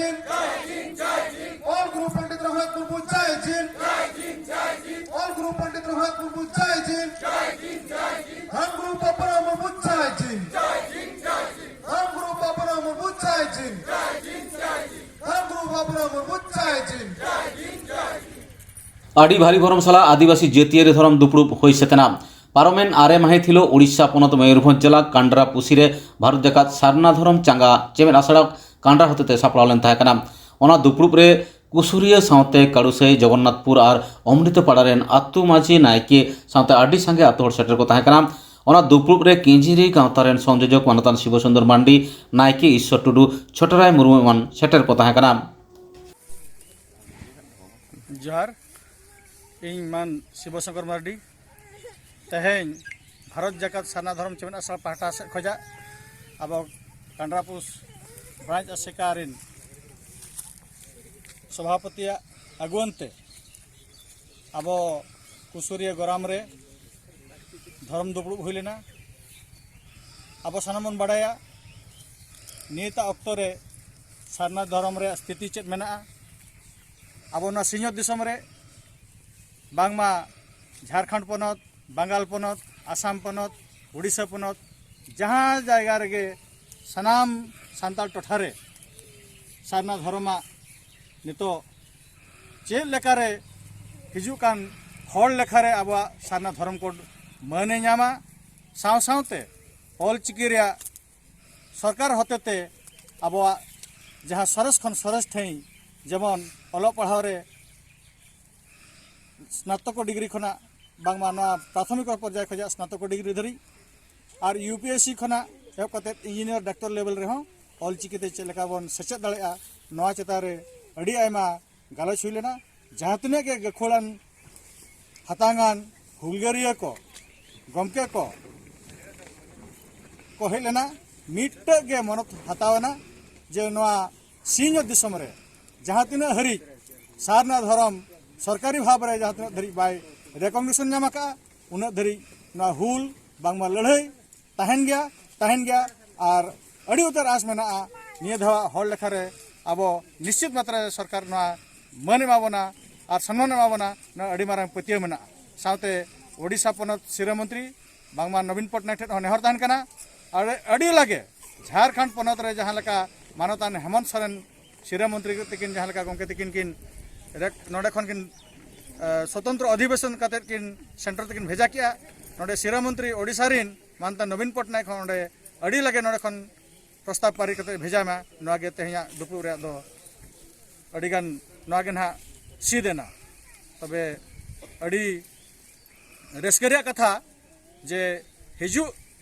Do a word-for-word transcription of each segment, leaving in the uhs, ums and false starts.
All Guru Pandit Raghunath Murmu Jai Jin. All Guru Pandit Raghunath Murmu Jai Jin. Dhorm Guru Bapuna Murmu Jai Jin. Dhorm Guru Bapuna Murmu Jai Jin. Dhorm Guru Bapuna Murmu Jai Jin. ᱟᱹᱰᱤ ᱵᱷᱟᱹᱨᱤ ᱵᱷᱚᱨᱚᱢ ᱥᱟᱞᱟᱜ ᱟᱹᱫᱤᱵᱟᱹᱥᱤ ᱡᱟᱹᱛᱤᱭᱟᱹᱨᱤ ᱫᱷᱚᱨᱚᱢ ᱫᱩᱯᱲᱩᱵ ᱦᱩᱭ ᱥᱟᱹᱛ ᱮᱱᱟ᱾ ᱯᱟᱨᱚᱢᱮᱱ ᱟᱨᱮ ᱢᱟᱹᱦᱤᱛ ᱦᱤᱞᱳᱜ ᱩᱲᱤᱥᱥᱟ ᱯᱚᱱᱚᱛ ᱢᱚᱭᱩᱨᱵᱷᱚᱸᱡᱽ ᱡᱮᱞᱟ ᱠᱟᱱᱰᱨᱟ ᱯᱩᱥᱤ ᱨᱮ ᱵᱷᱟᱨᱚᱛ ᱡᱟᱠᱟᱛ ᱥᱟᱨᱱᱟ ᱫᱷᱚᱨᱚᱢ ᱪᱟᱸᱜᱟ ᱪᱮᱢᱮᱫ ᱟᱥᱲᱟ ᱠᱟᱱᱰᱨᱟ ᱦᱚᱛᱮᱛᱮ ᱥᱟᱯᱲᱟᱣ ᱞᱮᱱ ᱛᱟᱦᱮᱸ ᱠᱟᱱᱟ᱾ ᱚᱱᱟ ᱫᱩᱯᱲᱩᱵ ᱨᱮ ᱠᱩᱥᱩᱨᱤᱭᱟᱹ ᱥᱟᱶᱛᱮ ᱠᱟᱲᱩᱥᱟᱹᱭ, ᱡᱚᱜᱚᱱᱱᱟᱛᱷᱯᱩᱨ ᱟᱨ ᱚᱢᱨᱤᱛᱯᱟᱲᱟ ᱨᱮᱱ ᱟᱹᱛᱩ ᱢᱟᱹᱡᱷᱤ, ᱱᱟᱭᱠᱮ ᱥᱟᱶᱛᱮ ᱟᱹᱰᱤ ᱥᱟᱸᱜᱮ ᱟᱹᱛᱩ ᱦᱚᱲ ᱥᱮᱴᱮᱨ ᱠᱚ ᱛᱟᱦᱮᱸ ᱠᱟᱱᱟ᱾ ᱚᱱᱟ ᱫᱩᱯᱲᱩᱵ ᱨᱮ ᱠᱤᱧᱡᱷᱤᱨᱤ ᱜᱟᱶᱛᱟ ᱨᱮᱱ ᱥᱚᱝᱡᱳᱡᱚᱠ ᱢᱟᱱᱚᱛᱟᱱ ᱥᱤᱵᱚ ᱥᱩᱱᱫᱚᱨ ᱢᱟᱱᱰᱤ, ᱱᱟᱭᱠᱮ ᱤᱥᱥᱚᱨ ᱴᱩᱰᱩ, ᱪᱷᱳᱴᱚᱨᱟᱭ ᱢᱩᱨᱢᱩ ᱮᱢᱟᱱ ᱥᱮᱴᱮᱨ ᱠᱚ ᱛᱟᱦᱮᱸ ᱠᱟᱱᱟ᱾ ᱡᱚᱦᱟᱨ᱾ ᱤᱧ ᱢᱟᱱ ᱥᱤᱵᱚ ᱥᱚᱝᱠᱚᱨ ᱢᱟᱨᱰᱤ᱾ ᱛᱮᱦᱮᱧ ᱵᱷᱟᱨᱚᱛ ᱡᱟᱠᱟᱛ ᱥᱟᱨᱱᱟ ᱫᱷᱚᱨᱚᱢ ᱪᱮᱢᱮᱫ ᱟᱥᱲᱟ ᱯᱟᱦᱴᱟ ᱥᱮᱫ ᱠᱷᱚᱱᱟᱜ ᱟᱵᱚ ᱠᱟᱱᱰᱨᱟᱯᱩᱥ ᱵᱨᱟᱧᱪ ᱟᱥᱮᱠᱟ ᱨᱮᱱ ᱥᱚᱵᱷᱟᱯᱚᱛᱤᱭᱟᱜ ᱟᱹᱜᱩᱣᱟᱹᱱ ᱛᱮ ᱟᱵᱚ ᱠᱩᱥᱩᱨᱤᱭᱟᱹ ᱜᱚᱨᱟᱢ ᱨᱮ ᱫᱷᱚᱨᱚᱢ ᱫᱩᱯᱲᱩᱵ ᱦᱩᱭ ᱞᱮᱱᱟ᱾ ᱟᱵᱚ ᱥᱟᱱᱟᱢ ᱵᱚᱱ ᱵᱟᱲᱟᱭᱟ, ᱱᱤᱛᱟᱜ ᱚᱠᱛᱚ ᱨᱮ ᱥᱟᱨᱱᱟ ᱫᱷᱚᱨᱚᱢ ᱨᱮᱭᱟᱜ ᱥᱛᱷᱤᱛᱤ ᱪᱮᱫ ᱢᱮᱱᱟᱜᱼᱟ᱾ ᱟᱵᱚ ᱱᱚᱣᱟ ᱥᱤᱧᱚᱛ ᱫᱤᱥᱚᱢ ᱨᱮ ᱵᱟᱝᱢᱟ ᱡᱷᱟᱲᱠᱷᱚᱸᱰ ᱯᱚᱱᱚᱛ, ᱵᱟᱝᱜᱟᱞ ᱯᱚᱱᱚᱛ, ᱟᱥᱟᱢ ᱯᱚᱱᱚᱛ, ᱩᱲᱤᱥᱥᱟ ᱯᱚᱱᱚᱛ, ᱡᱟᱦᱟᱸ ᱡᱟᱭᱜᱟ ᱨᱮᱜᱮ ᱥᱟᱱᱟᱢ ᱥᱟᱱᱛᱟᱲ ᱴᱚᱴᱷᱟ ᱨᱮ ᱥᱟᱨᱱᱟ ᱫᱷᱚᱨᱚᱢᱟᱜ ᱱᱤᱛᱚᱜ ᱪᱮᱫ ᱞᱮᱠᱟᱨᱮ ᱦᱤᱡᱩᱜ ᱠᱟᱱ ᱦᱚᱲ ᱞᱮᱠᱷᱟᱨᱮ ᱟᱵᱚᱣᱟᱜ ᱥᱟᱨᱱᱟ ᱫᱷᱚᱨᱚᱢ ᱠᱳᱰ ᱢᱟᱹᱱᱮ ᱧᱟᱢᱟ, ᱥᱟᱶ ᱥᱟᱶᱛᱮ ᱚᱞ ᱪᱤᱠᱤ ᱨᱮᱭᱟᱜ ᱥᱚᱨᱠᱟᱨ ᱦᱚᱛᱮᱛᱮ ᱟᱵᱚᱣᱟᱜ ᱡᱟᱦᱟᱸ ᱥᱚᱨᱮᱥ ᱠᱷᱚᱱ ᱥᱚᱨᱮᱥ ᱴᱷᱟᱹᱭ, ᱡᱮᱢᱚᱱ ᱚᱞᱚᱜ ᱯᱟᱲᱦᱟᱣ ᱨᱮ ᱥᱱᱟᱛᱚᱠ ᱰᱤᱜᱽᱨᱤ ᱠᱷᱚᱱᱟᱜ ᱵᱟᱝᱢᱟ ᱱᱚᱣᱟ ᱯᱨᱟᱛᱷᱚᱢᱤᱠ ᱯᱚᱨᱡᱟᱭ ᱠᱷᱚᱱᱟᱜ ᱥᱱᱟᱛᱚᱠ ᱰᱤᱜᱽᱨᱤ ᱫᱷᱟᱹᱨᱤᱡ ᱟᱨ ᱤᱭᱩ ᱯᱤ ᱮᱥ ᱥᱤ ᱠᱷᱚᱱᱟᱜ ᱮᱦᱚᱵ ᱠᱟᱛᱮ ᱤᱧᱡᱤᱱᱤᱭᱟᱨ ᱰᱟᱠᱛᱚᱨ ᱞᱮᱵᱮᱞ ᱨᱮᱦᱚᱸ ᱚᱞ ᱪᱤᱠᱤᱛᱮ ᱪᱮᱫ ᱞᱮᱠᱟ ᱵᱚᱱ ᱥᱮᱪᱮᱫ ᱫᱟᱲᱮᱭᱟᱜᱼᱟ, ᱱᱚᱣᱟ ᱪᱮᱛᱟᱱ ᱨᱮ ᱟᱹᱰᱤ ᱟᱭᱢᱟ ᱜᱟᱞᱚᱪ ᱦᱩᱭ ᱞᱮᱱᱟ᱾ ᱡᱟᱦᱟᱸ ᱛᱤᱱᱟᱹᱜ ᱜᱮ ᱜᱟᱹᱠᱷᱩᱲᱟᱱ ᱦᱟᱛᱟᱝᱟᱱ ᱦᱩᱞᱜᱟᱹᱨᱤᱭᱟᱹ ᱠᱚ, ᱜᱚᱢᱠᱮ ᱠᱚ ᱠᱚ ᱦᱮᱡ ᱞᱮᱱᱟ, ᱢᱤᱫᱴᱟᱹᱜ ᱜᱮ ᱢᱚᱱᱚᱛ ᱦᱟᱛᱟᱣ ᱮᱱᱟ ᱡᱮ ᱱᱚᱣᱟ ᱥᱤᱧᱚᱛ ᱫᱤᱥᱚᱢ ᱨᱮ ᱡᱟᱦᱟᱸ ᱛᱤᱱᱟᱹᱜ ᱦᱟᱹᱨᱤᱡ ᱥᱟᱨᱱᱟ ᱫᱷᱚᱨᱚᱢ ᱥᱚᱨᱠᱟᱨᱤ ᱵᱷᱟᱵᱽ ᱨᱮ ᱡᱟᱦᱟᱸ ᱛᱤᱱᱟᱹᱜ ᱫᱷᱟᱹᱨᱤᱡ ᱵᱟᱭ ᱨᱮᱠᱚᱜᱱᱤᱥᱚᱱ ᱧᱟᱢ ᱟᱠᱟᱫᱼᱟ, ᱩᱱᱟᱹᱜ ᱫᱷᱟᱹᱨᱤᱡ ᱱᱚᱣᱟ ᱦᱩᱞ ᱵᱟᱝᱢᱟ ᱞᱟᱹᱲᱦᱟᱹᱭ ᱛᱟᱦᱮᱱ ᱜᱮᱭᱟ, ᱛᱟᱦᱮᱱ ᱜᱮᱭᱟ᱾ ᱟᱨ ᱟᱹᱰᱤ ᱩᱛᱟᱹᱨ ᱟᱸᱥ ᱢᱮᱱᱟᱜᱼᱟ ᱱᱤᱭᱟᱹ ᱫᱷᱟᱣᱟᱜ ᱦᱚᱲ ᱞᱮᱠᱷᱟ ᱨᱮ ᱟᱵᱚ ᱱᱤᱥᱪᱤᱛ ᱢᱟᱛᱨᱟ ᱨᱮ ᱥᱚᱨᱠᱟᱨ ᱱᱚᱣᱟ ᱢᱟᱹᱱ ᱮᱢᱟ ᱵᱚᱱᱟ ᱟᱨ ᱥᱚᱱᱢᱟᱱ ᱮᱢᱟ ᱵᱚᱱᱟ, ᱱᱚᱣᱟ ᱟᱹᱰᱤ ᱢᱟᱨᱟᱝ ᱯᱟᱹᱛᱭᱟᱹᱣ ᱢᱮᱱᱟᱜᱼᱟ᱾ ᱥᱟᱶᱛᱮ ᱳᱰᱤᱥᱟ ᱯᱚᱱᱚᱛ ᱥᱤᱨᱟᱹ ᱢᱚᱱᱛᱨᱤ ᱵᱟᱝᱢᱟ ᱱᱚᱵᱤᱱ ᱯᱚᱴᱱᱟᱭᱮᱠ ᱴᱷᱮᱱ ᱦᱚᱸ ᱱᱮᱦᱚᱨ ᱛᱟᱦᱮᱱ ᱠᱟᱱᱟ᱾ ᱟᱨ ᱟᱹᱰᱤ ᱞᱟᱜᱮ ᱡᱷᱟᱲᱠᱷᱚᱸᱰ ᱯᱚᱱᱚᱛ ᱨᱮ ᱡᱟᱦᱟᱸ ᱞᱮᱠᱟ ᱢᱟᱱᱚᱛᱟᱱ ᱦᱮᱢᱚᱱᱛ ᱥᱚᱨᱮᱱ ᱥᱤᱨᱟᱹ ᱢᱚᱱᱛᱨᱤ ᱛᱤᱠᱤᱱ ᱡᱟᱦᱟᱸ ᱞᱮᱠᱟ ᱜᱚᱢᱠᱮ ᱛᱤᱠᱤᱱ ᱠᱤᱱ ᱨᱮ-, ᱱᱚᱰᱮ ᱠᱷᱚᱱ ᱠᱤᱱ, ᱮ, ᱥᱚᱛᱚᱱᱛᱨᱚ ᱚᱫᱷᱤᱵᱮᱥᱚᱱ ᱠᱟᱛᱮᱫ ᱠᱤᱱ ᱥᱮᱱᱴᱟᱨ ᱛᱮᱠᱤᱱ ᱵᱷᱮᱡᱟ ᱠᱮᱜᱼᱟ᱾ ᱱᱚᱰᱮ ᱥᱤᱨᱟᱹ ᱢᱚᱱᱛᱨᱤ ᱳᱰᱤᱥᱟ ᱨᱤᱱ ᱢᱟᱱᱚᱛᱟᱱ ᱱᱚᱵᱤᱱ ᱯᱚᱴᱱᱟᱭᱮᱠ ᱦᱚᱸ ᱚᱸᱰᱮ ᱟᱹᱰᱤ ᱞᱟᱜᱮ ᱱᱚᱰᱮ ᱠᱷᱚᱱ ᱯᱨᱚᱥᱛᱟᱵ ᱯᱟᱹᱨᱤ ᱠᱟᱛᱮ ᱵᱷᱮᱡᱟᱭ ᱢᱟ᱾ ᱱᱚᱣᱟ ᱜᱮ ᱛᱮᱦᱮᱧᱟᱜ ᱫᱩᱯᱲᱩᱵ ᱨᱮᱭᱟᱜ ᱫᱚ ᱟᱹᱰᱤᱜᱟᱱ ᱱᱚᱣᱟ ᱜᱮ ᱱᱟᱦᱟᱜ ᱥᱤᱫ ᱮᱱᱟ᱾ ᱛᱚᱵᱮ ᱟᱹᱰᱤ ᱨᱟᱹᱥᱠᱟᱹ ᱨᱮᱭᱟᱜ ᱠᱟᱛᱷᱟ ᱡᱮ ᱦᱤᱡᱩᱜ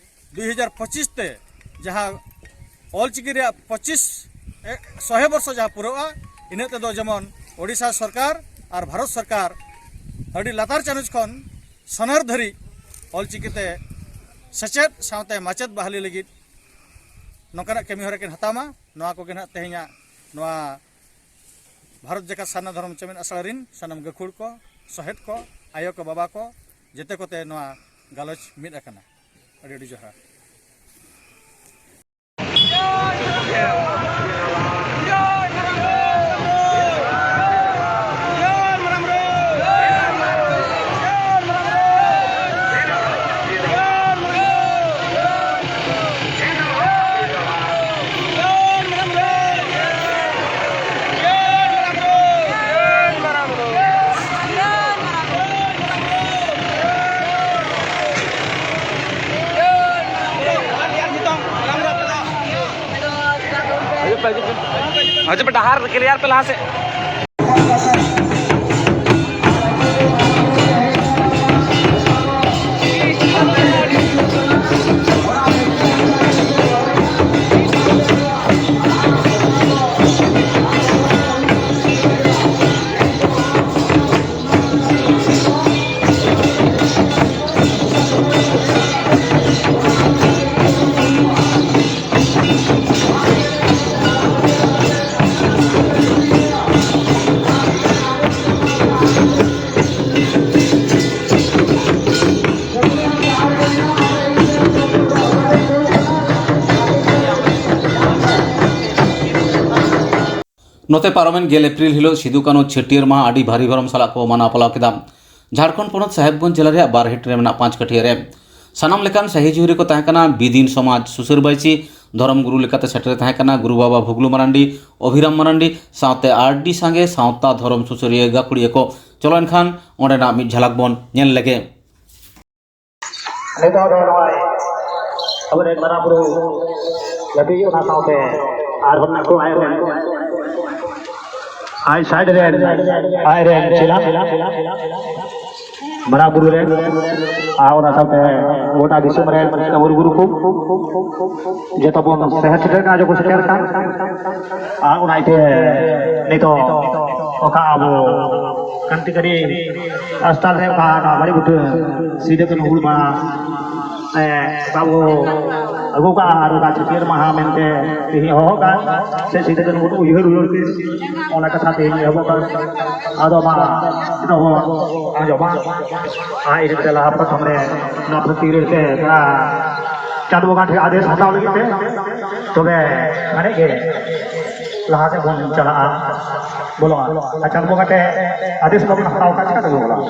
ᱫᱩ ᱦᱟᱡᱟᱨ ᱯᱚᱸᱪᱤᱥ ᱛᱮ ᱡᱟᱦᱟᱸ ᱚᱞᱪᱤᱠᱤ ᱨᱮᱭᱟᱜ ᱯᱚᱸᱪᱤᱥ, ᱮ, ᱥᱚᱦᱮ ᱵᱚᱨᱥᱚ ᱡᱟᱦᱟᱸ ᱯᱩᱨᱟᱹᱜᱼᱟ, ᱤᱱᱟᱹᱜ ᱛᱮᱫᱚ ᱡᱮᱢᱚᱱ ᱳᱰᱤᱥᱟ ᱥᱚᱨᱠᱟᱨ ᱟᱨ ᱵᱷᱟᱨᱚᱛ ᱥᱚᱨᱠᱟᱨ ᱟᱹᱰᱤ ᱞᱟᱛᱟᱨ ᱪᱟᱱᱟᱪ ᱠᱷᱚᱱ ᱥᱚᱱᱮᱨ ᱫᱷᱟᱹᱨᱤᱡ ᱚᱞᱪᱤᱠᱤ ᱛᱮ ᱥᱮᱪᱮᱫ ᱥᱟᱶᱛᱮ ᱢᱟᱪᱮᱫ ᱵᱟᱦᱟᱞᱤ ᱞᱟᱹᱜᱤᱫ ᱱᱚᱝᱠᱟᱱᱟᱜ ᱠᱟᱹᱢᱤ ᱦᱚᱨᱟ ᱠᱤᱱ ᱦᱟᱛᱟᱣ ᱢᱟ᱾ ᱱᱚᱣᱟ ᱠᱚᱜᱮ ᱱᱟᱦᱟᱜ ᱛᱮᱦᱮᱧᱟᱜ ᱱᱚᱣᱟ ᱵᱷᱟᱨᱚᱛ ᱡᱟᱠᱟᱛ ᱥᱟᱨᱱᱟ ᱫᱷᱚᱨᱚᱢ ᱪᱮᱢᱮᱫ ᱟᱥᱲᱟ ᱨᱤᱱ ᱥᱟᱱᱟᱢ ᱜᱟᱹᱠᱷᱩᱲ ᱠᱚ, ᱥᱚᱦᱮᱫ ᱠᱚ, ᱟᱭᱳ ᱠᱚ, ᱵᱟᱵᱟ ᱠᱚ, ᱡᱮᱛᱮ ᱠᱚᱛᱮ ᱱᱚᱣᱟ ᱜᱟᱞᱚᱪ ᱢᱤᱫ ᱟᱠᱟᱱᱟ᱾ ᱟᱹᱰᱤ ᱟᱹᱰᱤ ᱡᱚᱦᱟᱨ᱾ ᱦᱤᱡᱩᱜ ᱯᱮ, ᱦᱤᱡᱩᱜ ᱯᱮ᱾ ᱦᱤᱡᱩᱜ ᱯᱮ, ᱰᱟᱦᱟᱨ ᱠᱞᱤᱭᱟᱨ ᱯᱮ ᱞᱟᱦᱟ ᱥᱮᱫ᱾ ᱱᱚᱛᱮ ᱯᱟᱨᱚᱢᱮᱱ ᱜᱮᱞ ᱮᱯᱨᱤᱞ ᱦᱤᱞᱳᱜ ᱥᱤᱫᱩ ᱠᱟᱹᱱᱦᱩ ᱪᱷᱟᱹᱴᱭᱟᱹᱨ ᱢᱟᱦᱟ ᱟᱹᱰᱤ ᱵᱷᱟᱹᱨᱤ ᱵᱷᱚᱨᱚᱢ ᱥᱟᱞᱟᱜ ᱠᱚ ᱢᱟᱱᱟᱣ ᱯᱟᱞᱟᱣ ᱠᱮᱫᱟ᱾ ᱡᱷᱟᱲᱠᱷᱚᱸᱰ ᱯᱚᱱᱚᱛ ᱥᱟᱦᱮᱵᱽᱜᱚᱸᱡᱽ ᱡᱮᱞᱟ ᱨᱮᱭᱟᱜ ᱵᱟᱨᱦᱮᱴ ᱨᱮ ᱢᱮᱱᱟᱜ ᱯᱟᱸᱪ ᱠᱟᱹᱴᱷᱤᱭᱟᱹ ᱨᱮ ᱥᱟᱱᱟᱢ ᱞᱮᱠᱟᱱ ᱥᱟᱹᱦᱤ ᱡᱩᱦᱤ ᱨᱮᱠᱚ ᱛᱟᱦᱮᱸ ᱠᱟᱱᱟ ᱵᱤᱫᱤᱱ ᱥᱚᱢᱟᱡᱽ ᱥᱩᱥᱟᱹᱨ ᱵᱟᱹᱭᱥᱤ᱾ ᱫᱷᱚᱨᱚᱢ ᱜᱩᱨᱩ ᱞᱮᱠᱟᱛᱮ ᱥᱮᱴᱮᱨ ᱛᱟᱦᱮᱸ ᱠᱟᱱᱟ ᱜᱩᱨᱩ ᱵᱟᱵᱟ ᱵᱷᱩᱜᱽᱞᱩ ᱢᱟᱨᱟᱱᱰᱤ, ᱚᱵᱷᱤᱨᱟᱢ ᱢᱟᱨᱟᱱᱰᱤ ᱥᱟᱶᱛᱮ ᱟᱹᱰᱤ ᱥᱟᱸᱜᱮ ᱥᱟᱶᱛᱟ ᱫᱷᱚᱨᱚᱢ ᱥᱩᱥᱟᱹᱨᱤᱭᱟᱹ ᱜᱟᱹᱠᱷᱩᱲᱤᱭᱟᱹ ᱠᱚ᱾ ᱪᱚᱞᱚ ᱮᱱᱠᱷᱟᱱ ᱚᱸᱰᱮᱱᱟᱜ ᱢᱤᱫ ᱡᱷᱟᱞᱟᱠ ᱵᱚᱱ ᱧᱮᱞ ᱞᱮᱜᱮ᱾ ᱱᱤᱛᱚᱜ ᱫᱚ ᱱᱚᱜᱼᱚᱭ ᱟᱵᱚᱨᱮᱱ ᱢᱟᱨᱟᱝ ᱵᱩᱨᱩ ᱞᱟᱹᱴᱩᱭᱤᱡ, ᱚᱱᱟ ᱥᱟᱶᱛᱮ ᱟᱨᱦᱚᱸ ᱢᱮᱱᱟᱜ ᱠᱚᱣᱟ ᱟᱡ ᱨᱮᱱ, ᱟᱡ ᱥᱟᱭᱤᱰ ᱨᱮᱱ, ᱟᱡ ᱨᱮᱱ ᱪᱮᱞᱟ ᱢᱟᱨᱟᱝ ᱵᱩᱨᱩ ᱨᱮᱱ, ᱟᱨ ᱚᱱᱟ ᱥᱟᱶᱛᱮ ᱜᱚᱴᱟ ᱫᱤᱥᱚᱢ ᱨᱮᱱ ᱠᱟᱹᱢᱨᱩ ᱜᱩᱨᱩ ᱠᱚ, ᱡᱚᱛᱚ ᱵᱚᱱ ᱥᱮᱦᱮᱫ ᱥᱮᱴᱮᱨ ᱠᱟᱱᱟ, ᱡᱚᱠᱚ ᱥᱮᱴᱮᱨ ᱠᱟᱱ᱾ ᱟᱨ ᱚᱱᱟ ᱤᱭᱟᱹᱛᱮ ᱱᱤᱛᱚᱜ ᱚᱠᱟ ᱟᱵᱚ ᱠᱟᱱᱛᱤᱠᱟᱨᱤ ᱟᱥᱛᱷᱟᱱ ᱨᱮ ᱚᱠᱟ ᱱᱚᱣᱟ ᱵᱟᱲᱮ ᱵᱩᱴᱟᱹ ᱥᱤᱫᱩ ᱠᱟᱹᱱᱦᱩ ᱦᱩᱞ ᱢᱟᱦᱟ, ᱮ, ᱚᱠᱟ ᱵᱚ ᱟᱹᱜᱩ ᱠᱟᱜᱼᱟ ᱟᱨ ᱚᱱᱟ ᱪᱷᱟᱹᱴᱭᱟᱹᱨ ᱢᱟᱦᱟ ᱢᱮᱱᱛᱮ ᱛᱮᱦᱮᱧ ᱦᱚᱦᱚ ᱠᱟᱜᱼᱟ, ᱥᱮ ᱥᱤᱫᱩ ᱠᱟᱹᱱᱦᱩ ᱵᱚᱱ ᱩᱭᱦᱟᱹᱨ ᱨᱩᱣᱟᱹᱲ ᱠᱤᱱ, ᱚᱱᱟ ᱠᱟᱛᱷᱟ ᱛᱮᱦᱮᱧ ᱮᱦᱚᱵᱚᱜ ᱠᱟᱱᱟ᱾ ᱟᱫᱚ ᱢᱟ ᱱᱤᱛᱚᱜ ᱵᱚᱱ ᱟᱸᱡᱚᱢᱟ᱾ ᱟᱨ ᱤᱱᱟᱹ ᱠᱟᱛᱮ ᱞᱟᱦᱟ ᱯᱨᱚᱛᱷᱚᱢ ᱨᱮ ᱱᱚᱣᱟ ᱯᱨᱚᱛᱤ ᱨᱮ ᱛᱷᱚᱲᱟ ᱪᱟᱸᱫ ᱵᱚᱸᱜᱟ ᱴᱷᱮᱱ ᱟᱫᱮᱥ ᱦᱟᱛᱟᱣ ᱞᱟᱹᱜᱤᱫ ᱛᱮ, ᱛᱚᱵᱮ ᱢᱟᱱᱮ ᱜᱮ ᱞᱟᱦᱟ ᱥᱮᱫ ᱵᱚᱱ ᱪᱟᱞᱟᱜᱼᱟ, ᱵᱚᱞᱚᱜᱼᱟ᱾ ᱟᱨ ᱪᱟᱸᱫ ᱵᱚᱸᱜᱟ ᱴᱷᱮᱱ ᱟᱫᱮᱥ ᱵᱟᱵᱚᱱ ᱦᱟᱛᱟᱣ ᱠᱷᱟᱱ ᱪᱤᱠᱟᱹ ᱛᱮᱵᱚᱱ ᱵᱚᱞᱚᱜᱼᱟ?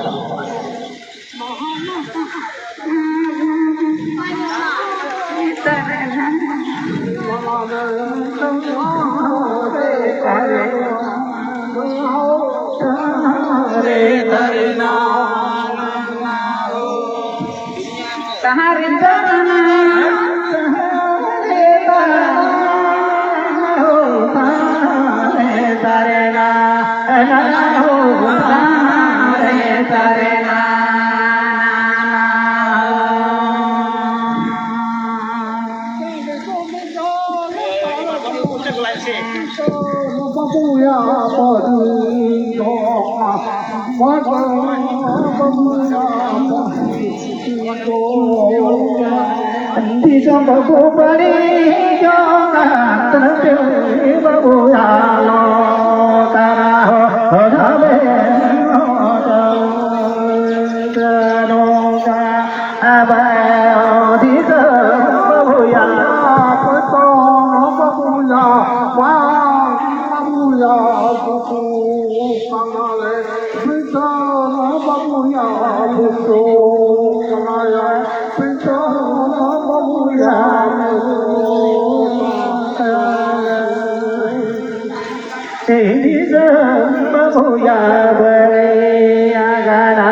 ᱫᱤᱥᱚᱢ ᱵᱟᱹᱵᱩ ᱵᱟᱹᱲᱤᱡ ᱡᱚᱝ ᱠᱟᱱ ᱛᱮ ᱵᱟᱹᱵᱩ ᱟᱞᱚ ᱠᱟᱱᱟ ᱦᱚ ᱦᱚ ᱫᱷᱟᱵᱮ ᱦᱚ ᱫᱷᱟᱵᱮ᱾ ᱱᱚᱝᱠᱟ ᱟᱵᱚ ᱫᱤᱥᱚᱢ ᱵᱟᱹᱵᱩᱭᱟ ᱯᱚᱛᱚᱱ ᱵᱟᱹᱵᱩᱭᱟ ᱵᱟᱝ ᱵᱟᱹᱵᱩᱭᱟ ᱫᱤᱥᱚᱢ ᱵᱟᱹᱵᱩᱭᱟ ᱵᱟᱹᱲᱤᱭᱟ ᱜᱟᱱᱟ,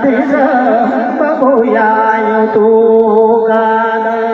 ᱫᱤᱥᱚᱢ ᱵᱟᱹᱵᱩᱭᱟ ᱧᱩᱛᱩᱢ ᱜᱟᱱᱟ᱾